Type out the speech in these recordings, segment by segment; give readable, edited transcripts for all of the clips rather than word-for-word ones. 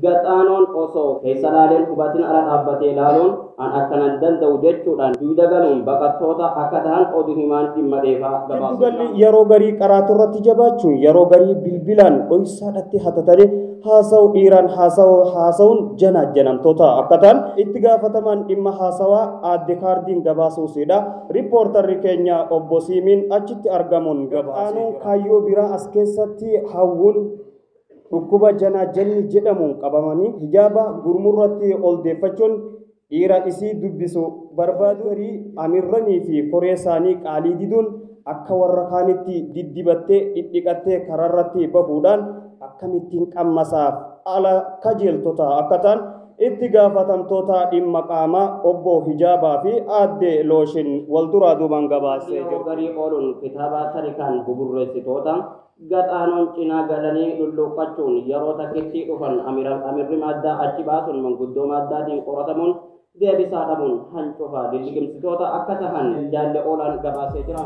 Gaxaanoon osoo keessa laaleen hubatin ala dhaabbatee laaluun an akkanan danda'u jechuudhaan dugda galuun baqattoota akka tahan oduu himaan dhimma dheefaa gabaasuu Giddugalli yeroo garii qaraatu irratti jabaachuun yeroo garii bilbilaan dhoysaadhatti hatatanii haasa'u dhiiraan haasa'uun janaajjanamtoota akka ta'an itti gaafatamaan dhimma haasawaa aadde kaardiin gabaasuusidha. Riippoortarri keenya obbo Siimiin achitti argamuun gabaasee jira. Kaayyoo biraa as keessatti hawwuun dhukkuba janaajjanni jedhamuun qabamanii hijaaba gurmurratti ol deeffachuun dhiira isii dubbisu barbaadu garii amirranii fi koree isaanii qaalii diduun akka warra kaanitti diddibattee dhidhiqattee karaarratti bahuudhaan akkamittiin qammasaaf ala kajeeltota akka ta'an itti gaafatamtoota dhimma qaamaa obbo Hijaabaa fi aadde Looshin wal duraa duubaan gabaasee Yeroo jira. garii ooluun kitaaba tarikaan buburreessitoota gaxaanoon cinaa galanii lulluuqqachuun yeroo takkitti dhufan amirri maaddaa achi baasuun manguddoo maaddaatiin qoratamuun deebisaa dhabuun hancufa lilliqimsitoota akka tahan jaalle oolaan gabaasee jira.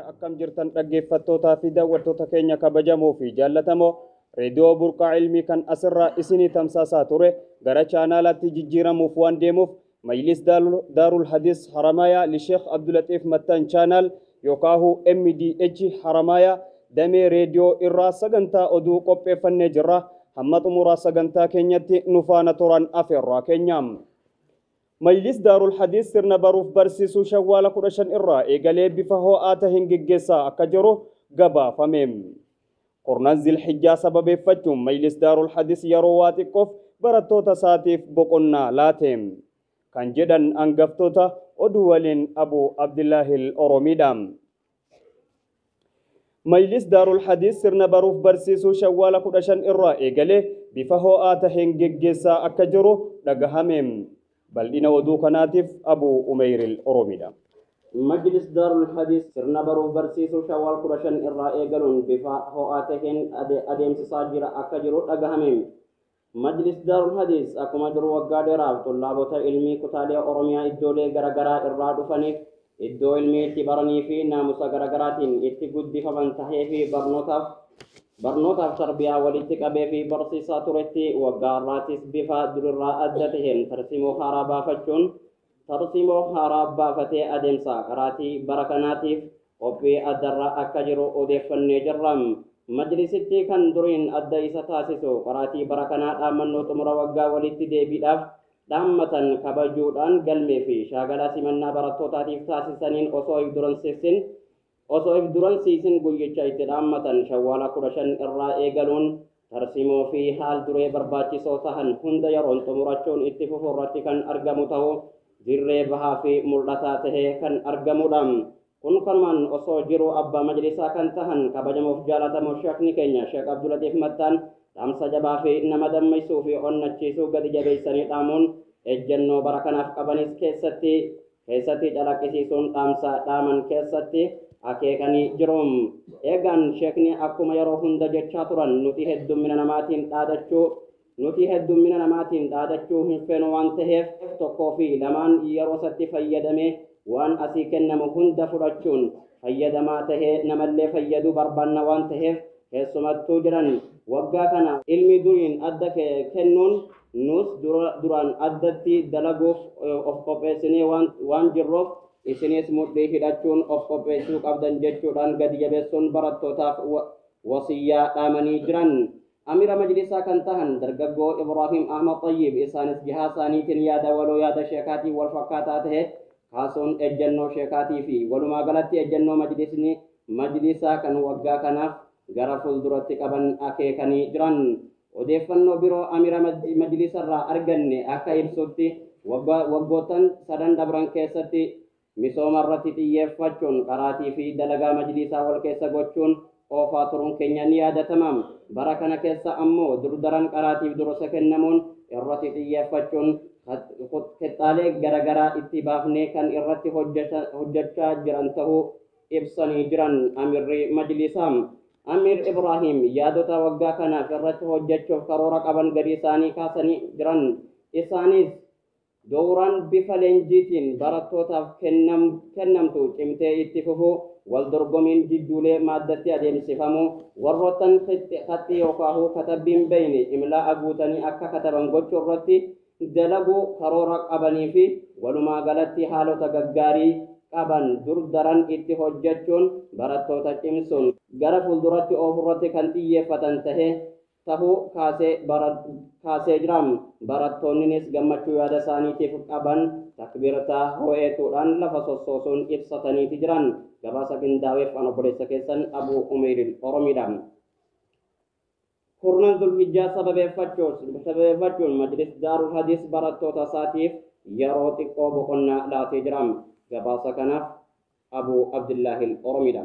Akkam jirtan dhaggeeffattootaa fi daawwattoota keenya kabajamoo fi jaallatamoo reediyoo burqaa ilmii kan asirraa isinii tamsaasaa ture gara chaanaalaatti jijjiiramuuf waan deemuuf Majlis Daarul Hadis Haramayaa Lisheekh Abdulaxiif Mattan chaanaal yookaahu MDH Haramayaa damee reediyoo irraa sagantaa oduu qopheeffannee jirra. Hamma xumuraa sagantaa keenyatti nu faana turan afeerraa keenya. Majlis Daarul Hadis sirna baruuf barsiisuu shawwaala 15 irraa eegalee bifa ho'aa taheen geggeessaa akka jiru gabaafame. Kornaan Zilhijjaa sababeeffachuun Majlis Daarul Hadis yeroo waa xiqqoof barattoota isaatiif boqonnaa laate. Kan jedhan hangaftoota oduu waliin Abu Abdillaahil Oromiidha. Majlis Daarul Hadis sirna baruuf barsiisuu shawwaala 15 irraa eegalee bifa ho'aa taheen geggeessaa akka jiru dhagahame. Bal'ina oduu kanaatiif Abu Umeyril Oromiidha. Majlis Daarul Hadis sirna baruuf barsiisuu shawwaal 15 irraa eegaluun bifa ho'aa taheen adeemsisaa jira akka jiru dhagahame. Majlis Daarul Hadis akkuma jiru waggaa dheeraaf tullaabota ilmii kutaalee Oromiyaa iddoolee garaagaraa irraa dhufaniif iddoo ilmii itti baranii fi naamusa garaagaraatiin itti guddifaman tahee fi barnootaaf tarbiyaa walitti qabee fi barsiisaa turetti waggaa har'aattis bifa durirraa adda taheen tarsiimoo haaraa baafachuun tarsiimoo haaraa baafatee adeemsa qaraatii bara kanaatiif qophii addarraa akka jiru odeeffannee jirra. Majlisitti kan duriin adda isa taasisu qaraatii bara kanaa dhaammannoo xumura waggaa walitti deebiidhaaf dhaammatan kabajuudhaan galmee fi shaagala simannaa barattootaatiif taasisaniin osoo if duran siisin guyyicha itti dhaammatan shawwaala 15 irraa eegaluun tarsiimoo fi haal duree barbaachisoo tahan hunda yeroon xumurachuun itti fufu irratti kan argamu ta'uu dirree bahaa fi mul'ataa tahee kan argamudha. Kun kanumaan osoo jiru abbaa majlisaa kan tahan kabajamoof jaalatamoo sheekni keenya Sheek Abdulatiif Mattaan dhaamsa jabaa fi nama dammaysuu fi onnachiisuu gadi jabeessanii dhaamuun ejjennoo bara kanaaf qabanis keessatti calaqqisiisuun dhaamsa dhaaman keessatti akeekanii jiru. Eegaan sheekni akkuma yeroo hunda jechaa turan nuti heddummina namaatiin dhaadachuu hin feenu waan taheef tokkoo fi lamaan yeroo isatti fayyadamee waan asii kennamu hunda fudhachuun fayyadamaa tahee namallee fayyaduu barbaanna waan taheef keessumattuu jiran waggaa kana ilmi duriin adda kennuun nus duraan addatti dalaguuf of qopheessinee waan jirruuf isinis mudhii hidhachuun of qopheessuu qabdan jechuudhaan gadi jabeessuun barattootaaf wasiyyaa dhaamanii jiran. Amira majlisaa kan tahan dargaggoo Ibrahim Ahmad Tayyib isaanis jihaa isaaniitiin yaada waloo yaada sheekaatii wal fakkaataa tahe kaasuun ejjennoo sheekaatii fi walumaa galatti ejjennoo majlisni majlisaa kan waggaa kanaaf gara fuulduratti qaban akeekanii jiran. Odeeffannoo biroo amira majlisarraa arganne akka ibsutti waggoottan sadan dabran keessatti misooma irratti xiyyeeffachuun qaraatii fi dalagaa majlisaa wal keessa gochuun oofaa turuun keenya ni yaadatama. Bara kana keessa ammoo durdaran qaraatiif dursa kennamuun irratti xiyyeeffachuun qixxaalee garaagaraa itti baafnee kan irratti hojjechaa jiran ta'uu ibsanii jiran amirri majlisaa. Amir Ibrahim yaadota waggaa kanaaf irratti hojjechuuf karoora qaban gadi isaanii kaasanii jiran. Isaanis Dowraan bifa leenjiitiin barattootaaf kennamtu cimtee itti fufuu, wal dorgomiin jidduulee maaddatti adeemsifamu, warroottan khaxxii yookaan katabbiin beeyne imlaa guutanii akka kataban gochuu irratti dalaguu karoora qabanii fi walumaa galatti haalota gaggaarii qaban dur daran itti hojjechuun barattoota cimsuun gara fuulduratti oofurratti kan xiyyeeffatan tahee tahuu kaasee jira. Barattoonnis gammachuu yaada isaaniitiif qaban takbiirtaa ho'eetuudhaan lafa sossoosuun ibsataniiti jiran. Gabaasa qindaa'eef an obboleessa keessan Abuu Umeyril Oromiidha. Kurnan Zulhijjaa sababeeffachuun Majlis Daarul Hadiis barattoota isaatiif yeroo xiqqoo boqonnaa laatee jira. Gabaasa kanaaf Abuu Abdillaahil Oromiidha.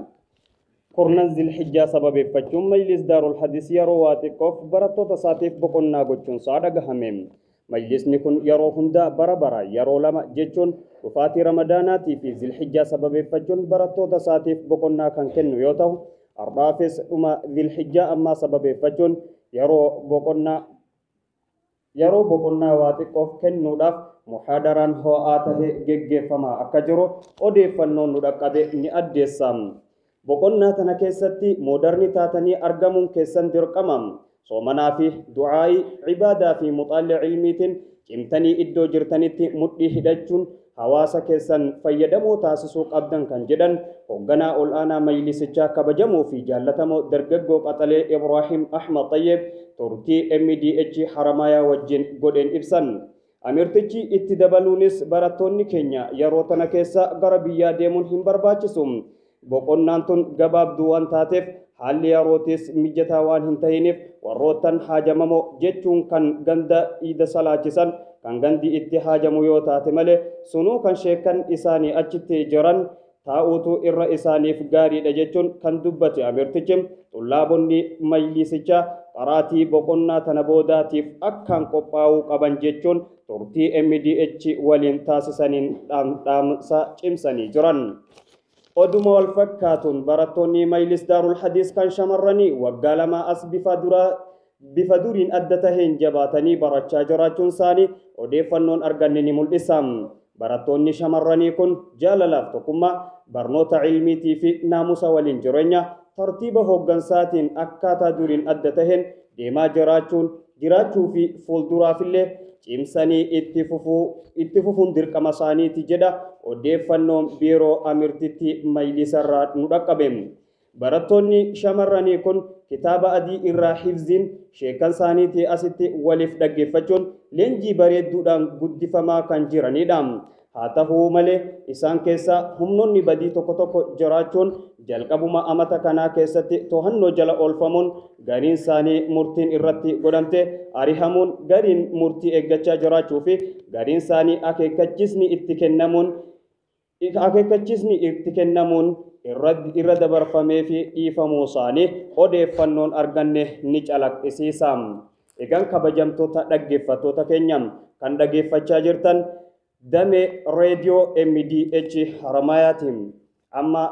Kurnan Zilhijjaa sababeeffachuun Majlis Daarul Hadiis yeroo waa xiqqoof barattoota isaatiif boqonnaa gochuun isaa dhagahame. Majlisni kun yeroo hundaa bara bara yeroo lama jechuun dhufaatii Ramadaanaatii fi Zilhijjaa sababeeffachuun barattoota isaatiif boqonnaa kan kennu yoo ta'u, har'aafis dhuma Zilhijjaa ammaa sababeeffachuun yeroo boqonnaa waa xiqqoof kennuudhaaf muhaadaraan ho'aa tahe geggeeffamaa akka jiru odeeffannoon nu dhaqqabe ni addeessa. Boqonnaa tana keessatti moodarni taatanii argamuun keessan dirqama. Soomanaa fi du'aayii, cibaadaa fi muxaalli ilmiitiin cimtanii iddoo jirtanitti mudhii hidhachuun hawaasa keessan fayyadamoo taasisuu qabdan kan jedhan hoogganaa ol'aanaa majlisichaa kabajamoo fi jaallatamoo dargaggoo qaxalee Ibraahim Ahmad Tayyib turtii MDH Haramayaa wajjin godheen ibsan. Amirtichi itti dabaluunis barattoonni keenya yeroo tana keessa gara biyyaa deemuun hin barbaachisu. Boqonnaan tun gabaabduu waan taateef haalli yerootis mijataa waan hin tahiniif warroottan haajamamoo jechuun kan ganda iida salaachisan kan gandi itti haajamu yoo taate malee sunuu kan sheekan isaanii achitti jiran taa'uutu irra isaaniif gaariidha jechuun kan dubbate amirtichi xullaabonni majlisichaa qaraatii boqonnaa tana boodaatiif akkaan qophaa'uu qaban jechuun turtii MDH waliin taasisaniin dhaamsa cimsanii jiran. Oduma wal fakkaatuun barattoonni Majlis Daarul Hadiis kan shamarranii waggaa lama as bifa duriin adda taheen jabaatanii barachaa jiraachuun isaanii odeeffannoon arganne ni mul'isa. Barattoonni shamarranii kun jaalalaaf tokkummaa barnoota ilmiitii fi naamusa waliin jireenya tartiiba hooggansaatiin akkaataa duriin adda taheen deemaa jiraachuu fi fuulduraafillee cimsanii itti fufuun dirqama isaaniiti jedha odeeffannoon biiroo amirtitti majlisarraa nu dhaqqabe. Barattoonni shamarranii kun kitaaba adii irraa hifziin sheekan isaaniitii asitti waliif dhaggeeffachuun leenjii bareedduudhaan guddifamaa kan jiranidha. Haa ta'uu malee isaan keessaa humnoonni badii tokko tokko jiraachuun jalqabuma amata kanaa keessatti to'annoo jala oolfamuun gariin isaanii murtiin irratti godhamte arihamuun gariin murtii eeggachaa jiraachuu fi gariin isaanii akeekkachiisni itti kennamuun irra dabarfamee fi dhiifamuu isaanii odeeffannoon arganne ni calaqqisiisa. Egaan kabajamtoota dhaggeeffattoota keenya kan dhaggeeffachaa jirtan damee reediyoo MDH Haramayaatiin amma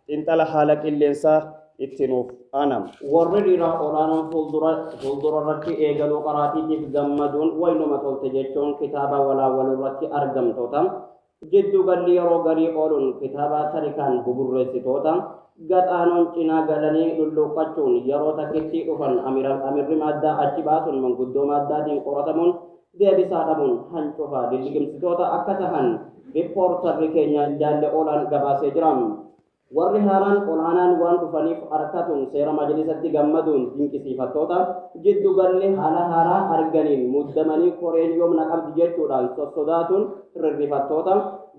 xiinxala haala qilleensaa itti nuuf aanam. Warri dhiiraa olaanoon fuuldura irratti eegaluu qaraatiitiif gammaduun waynuma tolte jechuun kitaaba walaawwal irratti argamtoota. Jiddu galli yeroo garii ooluun kitaaba tarikaan buburreessitoota. Gaxaanoon cinaa galanii lulluuqqachuun yeroo takkitti dhufan amirri maaddaa achi baasuun manguddoo maaddaatiin qoratamuun deebisaa dhabuun hancufa diddigimsitoota akka tahan riippoortarri keenya jaalle oolaan gabaasee jira. Warri haaraan olaanaan waan dhufaniif harkatuun seera majlisatti gammaduun dinqisiifattoota jiddu galli haala haaraa arganiin muddamanii koreen yoomna qabdi jechuudhaan sossodaatuun rirrifattoota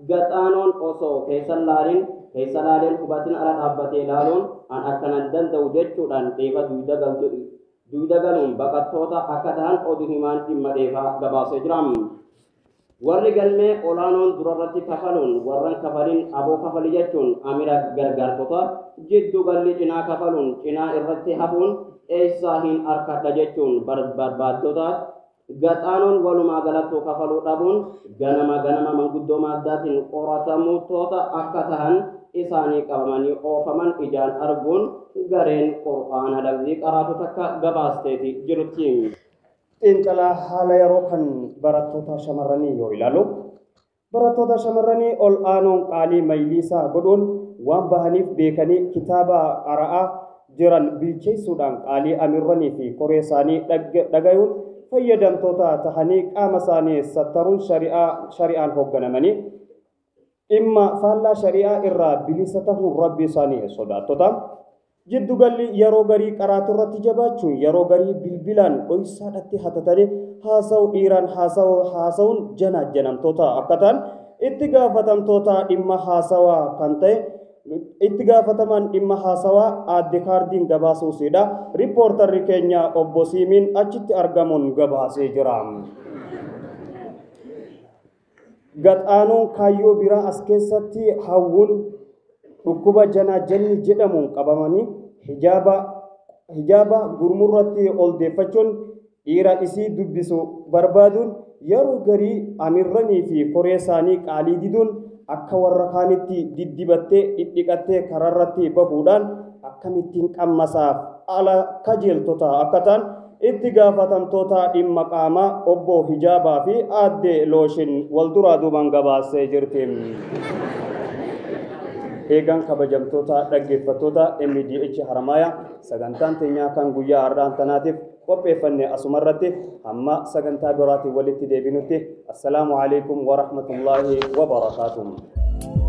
gaxaanoon osoo keessa laaleen hubatin ala dhaabbatee laaluun an akkanan danda'u jechuudhaan dheefa duyda galuun baqattoota akka tahan oduu himaan dhimma dheefaa gabaasee jira. Warri galmee olaanoon durarratti kafaluun warran kafalin aboo kafali jechuun amira gargaartota jiddu galli cinaa kafaluun cinaa irratti hafuun eessaa hin arkadha jechuun barbaaddota gaxaanoon walumaa galattuu kafaluu dhabuun ganama ganama manguddoo maaddaatiin qoratamtoota akka tahan isaanii qabamanii oofaman ijaan arguun gareen qur'aana lafzii qaraatu takka gabaasteeti jirti. Xiinxalaa haala yeroo kan barattoota shamarranii yoo ilaalu Barattoota shamarranii ol aanoon qaalii mayliisaa godhuun waan bahaniif beekanii kitaaba qara'aa jiran bilcheessuudhaan qaalii amirranii fi koree isaanii dhagayuun fayyadamtoota tahanii qaama isaanii sattaruun shari'aan hoogganamanii dhimma faallaa shari'aa irraa bilisa tahuun rabbi isaanii sodaattota. Jiddugalli yeroo garii qaraatu irratti jabaachuun yeroo garii bilbilaan dhoysaadhatti hatatanii haasa'u dhiiraan haasa'uun jana janamtoota akka ta'an itti gaafatamtoota dhimma haasawaa kan ta'e itti gaafatamaan dhimma haasawaa aadde kaardiin gabaasuusidha. Riippoortarri keenya obbo Siimiin achitti argamuun gabaasee jira. Gaxaanuun kaayyoo biraa as keessatti hawwuun dhukkuba janaa janni jedhamuun qabamanii hijaaba gurmurratti ol deeffachuun dhiira isii dubbisu barbaaduun yeroo garii amirranii fi koree isaanii qaalii diduun akka warra kaanitti diddibattee dhidhiqattee kararratti bahuudhaan akkamittiin qammasaaf ala kajeeltota akka ta'an itti gaafatamtoota dhimma qaamaa obbo Hijaabaa fi aadde Looshin wal duraa duubaan gabaasee jirti. Eegaan kabajamtoota dhaggeeffattoota MDH Haramaaya sagantaan teenyaa kan guyyaa har'aan tanaatiif qopheeffanne asumarratti hamma sagantaa biraatiin walitti deebinutti assalaamu alaikum wa rahmatullaahi wa barakaatuh.